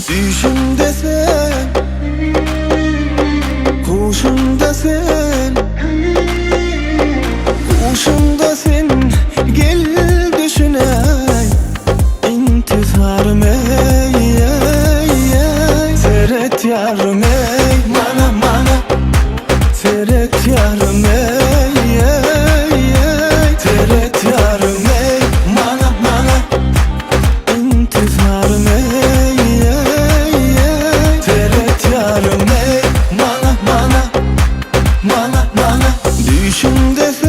Düýşümde sen, huşumda sen, Huşumda sen, gel düşünäý, Intizarym eý, eý, eý, Seret ýarym eý, mana, mana, Seret ýarym eý, eý, eý, Seret ýarym eý, mana, mana, Intizarym eý, eý, eý, Seret ýarym eý, mana, mana, Mana, mana, Düýşümde.